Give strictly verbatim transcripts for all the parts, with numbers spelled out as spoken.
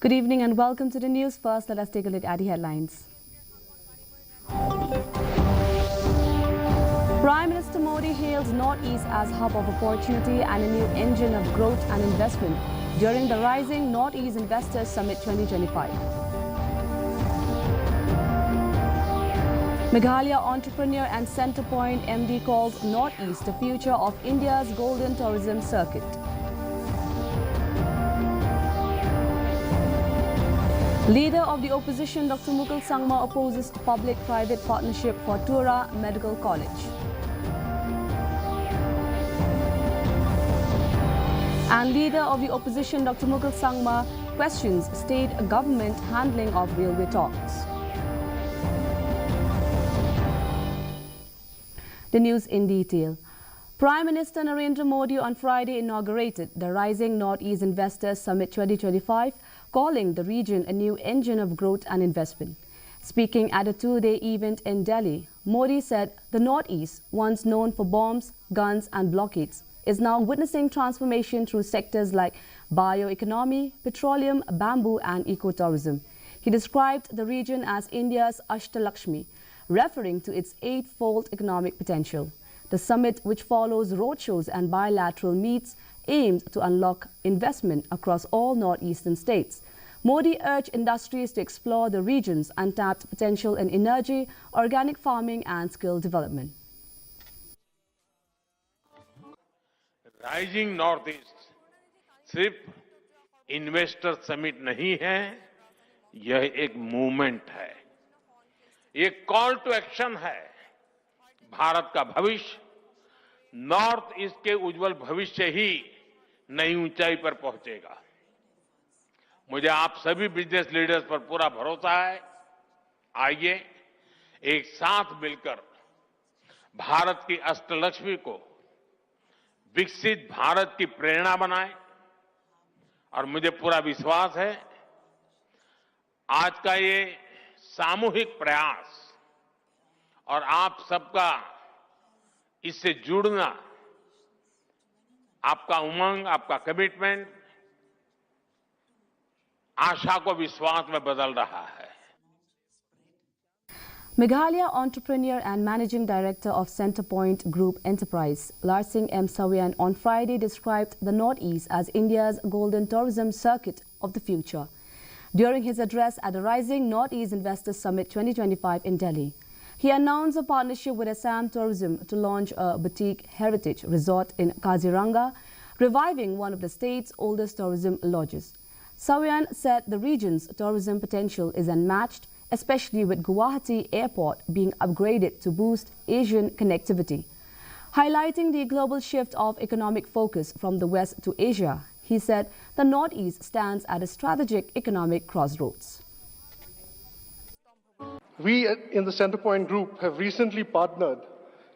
Good evening and welcome to the news. First, let us take a look at the headlines. Prime Minister Modi hails Northeast as hub of opportunity and a new engine of growth and investment during the Rising Northeast Investors Summit twenty twenty-five. Meghalaya entrepreneur and Centrepoint M D calls Northeast the future of India's golden tourism circuit. Leader of the opposition Doctor Mukul Sangma opposes public-private partnership for Tura Medical College. And leader of the opposition Doctor Mukul Sangma questions state government handling of railway talks. The news in detail. Prime Minister Narendra Modi on Friday inaugurated the Rising Northeast Investors Summit twenty twenty-five, calling the region a new engine of growth and investment. Speaking at a two-day event in Delhi, Modi said the Northeast, once known for bombs, guns, and blockades, is now witnessing transformation through sectors like bioeconomy, petroleum, bamboo, and ecotourism. He described the region as India's Ashtalakshmi, referring to its eightfold economic potential. The summit, which follows roadshows and bilateral meets, aimed to unlock investment across all northeastern states. Modi urged industries to explore the region's untapped potential in energy, organic farming, and skill development. राइजिंग नॉर्थ ईस्ट सिर्फ इन्वेस्टर समिट नहीं है, यह एक मूवमेंट है, एक कॉल टू एक्शन है। भारत का भविष्य, नॉर्थ ईस्ट के उज्जवल भविष्य ही नई ऊंचाई पर पहुंचेगा। मुझे आप सभी बिजनेस लीडर्स पर पूरा भरोसा है। आइए, एक साथ मिलकर भारत की अष्टलक्ष्मी को, विकसित भारत की प्रेरणा बनाएं। और मुझे पूरा विश्वास है, आज का ये सामूहिक प्रयास और आप सबका इससे जुड़ना, आपका उमंग, आपका कमिटमेंट आशा को विश्वास में बदल रहा है। Meghalaya entrepreneur and managing director of Centrepoint Group Enterprise, Larsing M Sawian, on Friday described the Northeast as India's golden tourism circuit of the future. During his address at the Rising Northeast Investors Summit twenty twenty-five in Delhi, he announced a partnership with Assam Tourism to launch a boutique heritage resort in Kaziranga, reviving one of the state's oldest tourism lodges. Sawian said the region's tourism potential is unmatched, especially with Guwahati Airport being upgraded to boost Asian connectivity. Highlighting the global shift of economic focus from the West to Asia, he said the Northeast stands at a strategic economic crossroads. We in the Centrepoint Group have recently partnered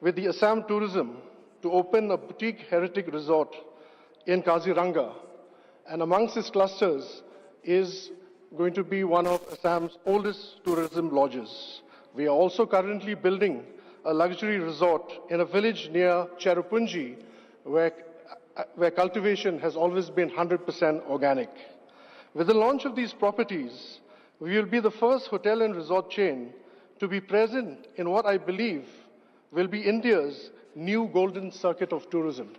with the Assam Tourism to open a boutique heritage resort in Kaziranga, and amongst its clusters is going to be one of Assam's oldest tourism lodges. We are also currently building a luxury resort in a village near Cherrapunji where, where cultivation has always been one hundred percent organic. With the launch of these properties, we will be the first hotel and resort chain to be present in what I believe will be India's new golden circuit of tourism.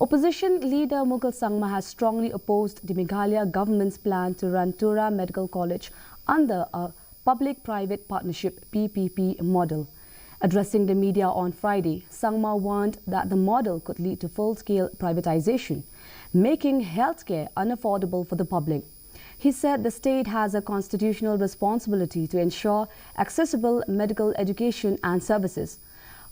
Opposition leader Mukul Sangma has strongly opposed the Meghalaya government's plan to run Tura Medical College under a public-private partnership, P P P, model. Addressing the media on Friday, Sangma warned that the model could lead to full-scale privatization, making healthcare unaffordable for the public. He said the state has a constitutional responsibility to ensure accessible medical education and services.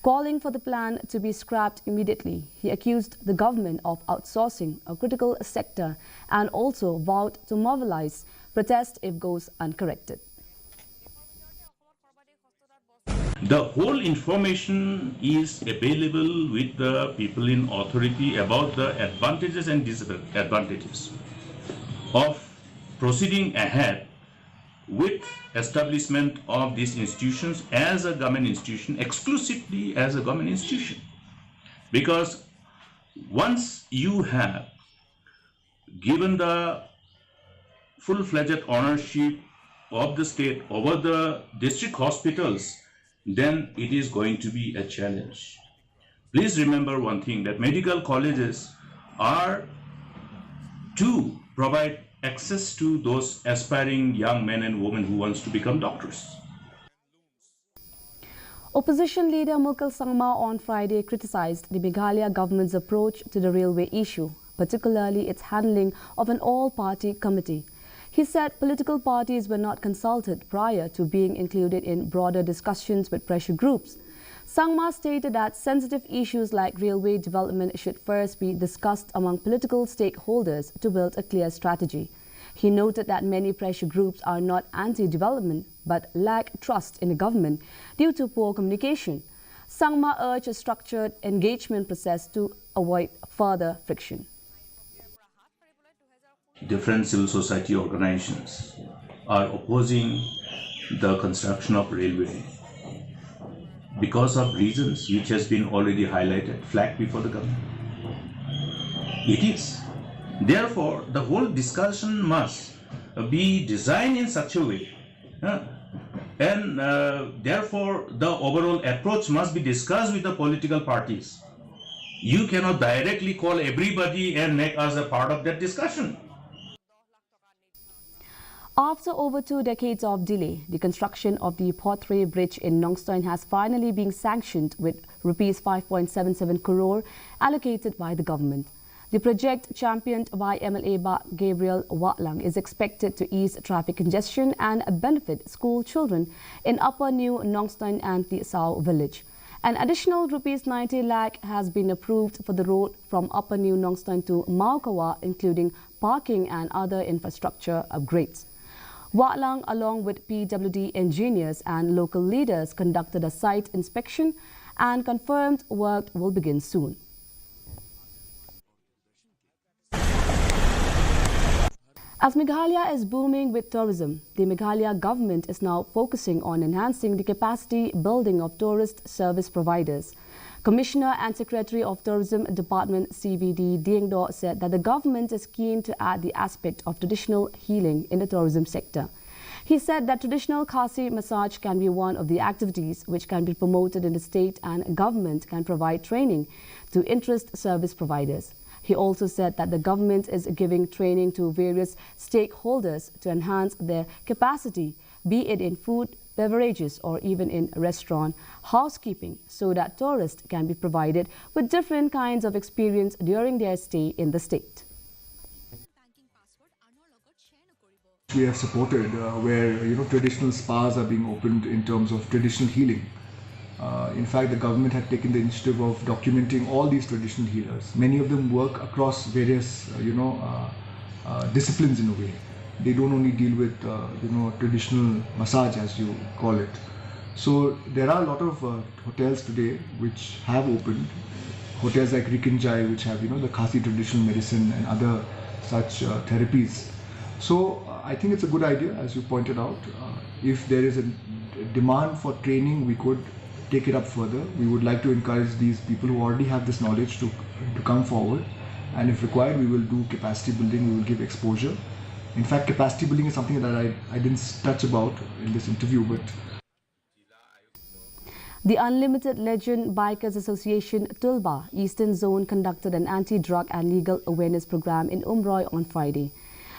Calling for the plan to be scrapped immediately, he accused the government of outsourcing a critical sector and also vowed to mobilize protest if goes uncorrected. The whole information is available with the people in authority about the advantages and disadvantages of proceeding ahead with establishment of these institutions as a government institution, exclusively as a government institution. Because once you have Given the full-fledged ownership of the state over the district hospitals, then it is going to be a challenge. Please remember one thing, that medical colleges are to provide access to those aspiring young men and women who wants to become doctors. Opposition leader Mukul Sangma on Friday criticized the Meghalaya government's approach to the railway issue, particularly its handling of an all-party committee. He said political parties were not consulted prior to being included in broader discussions with pressure groups. Sangma stated that sensitive issues like railway development should first be discussed among political stakeholders to build a clear strategy. He noted that many pressure groups are not anti-development but lack trust in the government due to poor communication. Sangma urged a structured engagement process to avoid further friction. Different civil society organizations are opposing the construction of railway because of reasons which has been already highlighted, flagged before the government. It is. Therefore, the whole discussion must be designed in such a way, uh, and uh, therefore the overall approach must be discussed with the political parties. You cannot directly call everybody and make us a part of that discussion. After over two decades of delay, the construction of the Photre Bridge in Nongstoin has finally been sanctioned with rupees five point seven seven crore allocated by the government. The project, championed by M L A Bah Gabriel Wahlang, is expected to ease traffic congestion and benefit school children in Upper New Nongstoin and the Sao village. An additional rupees ninety lakh has been approved for the road from Upper New Nongstoin to Mawkawa, including parking and other infrastructure upgrades. Wahlang, along with P W D engineers and local leaders, conducted a site inspection and confirmed work will begin soon. As Meghalaya is booming with tourism, the Meghalaya government is now focusing on enhancing the capacity building of tourist service providers. Commissioner and Secretary of Tourism Department C V D Diengdoh said that the government is keen to add the aspect of traditional healing in the tourism sector. He said that traditional Khasi massage can be one of the activities which can be promoted in the state and government can provide training to interest service providers. He also said that the government is giving training to various stakeholders to enhance their capacity, be it in food, beverages, or even in restaurant housekeeping, so that tourists can be provided with different kinds of experience during their stay in the state. We have supported, uh, where, you know, traditional spas are being opened in terms of traditional healing. Uh, in fact, the government had taken the initiative of documenting all these traditional healers. Many of them work across various, uh, you know, uh, uh, disciplines in a way. They don't only deal with, uh, you know, traditional massage, as you call it. So there are a lot of uh, hotels today which have opened. Hotels like Rikinjai, which have, you know, the Khasi traditional medicine and other such uh, therapies. So uh, I think it's a good idea, as you pointed out. Uh, if there is a demand for training, we could take it up further. We would like to encourage these people who already have this knowledge to, to come forward. And if required, we will do capacity building, we will give exposure. In fact, capacity building is something that I, I didn't touch about in this interview, but The Unlimited Legend Bikers Association, Tulba, Eastern Zone, conducted an anti-drug and legal awareness program in Umroi on Friday.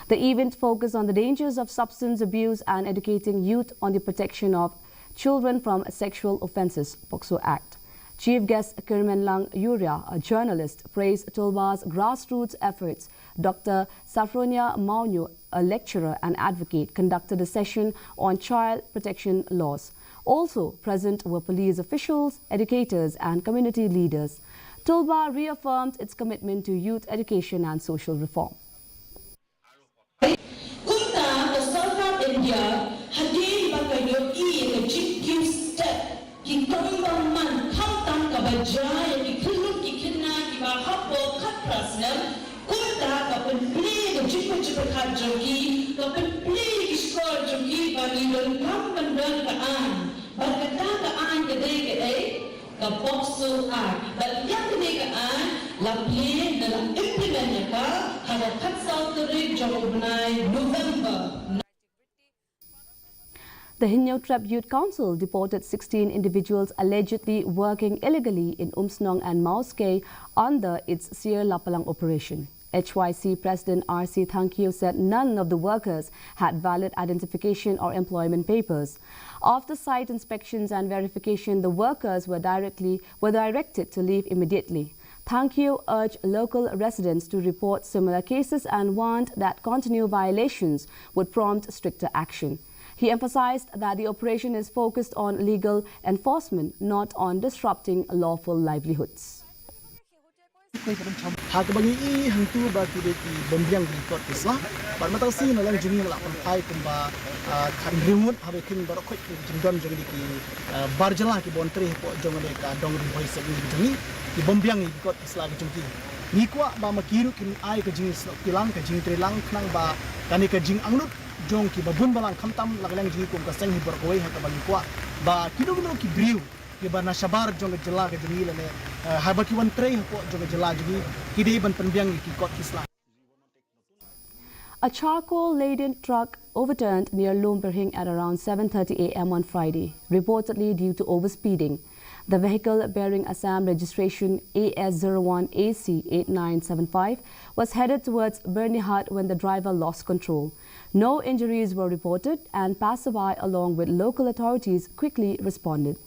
The event focused on the dangers of substance abuse and educating youth on the protection of children from sexual offences, POCSO Act. Chief guest Kirmenlang Yuria, a journalist, praised Tulba's grassroots efforts. Doctor Safronia Maunyo, a lecturer and advocate, conducted a session on child protection laws. Also present were police officials, educators, and community leaders. Tulba reaffirmed its commitment to youth education and social reform. Kumta ka Sorkar India hadien ba ka ïohi ïa ka jingkiew step ki kong bymman khamtam kaba jia ïa ki khyllung ki khynnah kiba hapoh khatphra snem, kumta ka pynplie ïa ka jingpyrkhat jong ki, ka pynplie ïa ki shkor jong ki ba ngi donkam ban don ka aiñ. Bad kata ka aiñ ka dei kaei? ka POCSO Act. Bad ïa kane ka aiñ la plie ne la implement ïa ka ha ka khatsaw tarik jong u bnai November. The Hynñiewtrep Youth Council deported sixteen individuals allegedly working illegally in Umsnong and Mawskei under its Sir Lapalang operation. H Y C President R C Thangkhiew said none of the workers had valid identification or employment papers. After site inspections and verification, the workers were directly were directed to leave immediately. Thangkhiew urged local residents to report similar cases and warned that continued violations would prompt stricter action. He emphasized that the operation is focused on legal enforcement, not on disrupting lawful livelihoods. Ha kaba ngi i hangtu ba ki dei ki bym biang ki kot ki sla. Bad mynta shi na lang jong ngi la pynphai kumba, ah, khathynriew ngut haba kin baroh khoit ki jingdon jong ngi ki, ah, bar jylla ki bym trei hapoh jong ngi ka dong Ri Bhoi Sepngi jong ngi ki bym biang ki kot ki sla ki jong ki. Ngi kwah ba ma ki ruh kin ai ka jingsnoh ki lang ka jingtrei lang khnang ba kane ka jingangnud jong ki ba bun balang khamtam la ka lang jong ngi kum ka seng hi baroh kawei ha kaba ngi kwah ba kino kino ki briew ki ba na shabar jong ka jylla ka jong ngi lane, eh, haba ki wan trei hapoh jong ka jylla jong ngi ki dei ban pynbiang ki kot ki sla. A charcoal-laden truck overturned near Lumbyrhing at around seven thirty a m on Friday, reportedly due to overspeeding. The vehicle, bearing Assam registration A S zero one A C eight nine seven five, was headed towards Byrnihat when the driver lost control. No injuries were reported, and passerby, along with local authorities, quickly responded.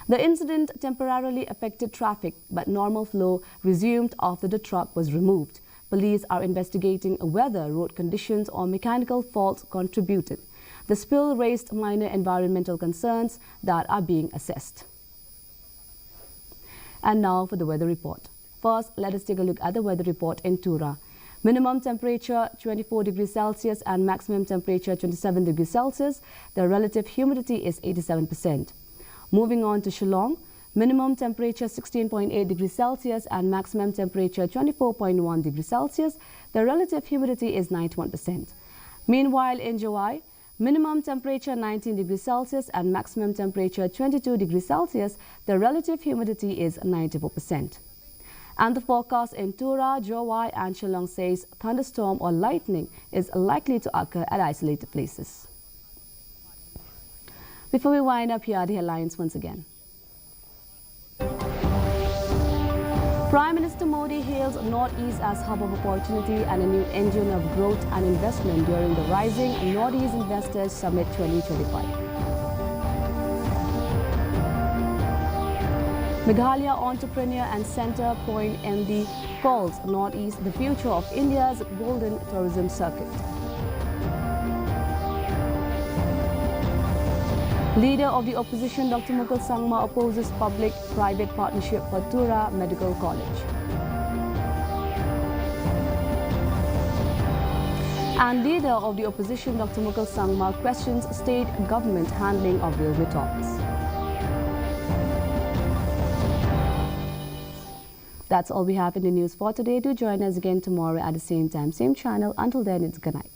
The incident temporarily affected traffic, but normal flow resumed after the truck was removed. Police are investigating whether road conditions or mechanical faults contributed. The spill raised minor environmental concerns that are being assessed. And now for the weather report. First, let us take a look at the weather report in Tura. Minimum temperature twenty-four degrees Celsius and maximum temperature twenty-seven degrees Celsius. The relative humidity is eighty-seven percent. Moving on to Shillong, minimum temperature sixteen point eight degrees Celsius and maximum temperature twenty-four point one degrees Celsius. The relative humidity is ninety-one percent. Meanwhile, in Jowai, minimum temperature nineteen degrees Celsius and maximum temperature twenty-two degrees Celsius. The relative humidity is ninety-four percent. And the forecast in Tura, Jowai and Shillong says thunderstorm or lightning is likely to occur at isolated places. Before we wind up, here are the headlines once again. Prime Minister Modi hails Northeast as hub of opportunity and a new engine of growth and investment during the Rising Northeast Investors Summit twenty twenty-five. Meghalaya entrepreneur and Centrepoint M D calls Northeast the future of India's golden tourism circuit. Leader of the opposition Doctor Mukul Sangma opposes public-private partnership for Tura Medical College. And leader of the opposition Doctor Mukul Sangma questions state government handling of railway talks. That's all we have in the news for today. Do join us again tomorrow at the same time, same channel. Until then, it's good night.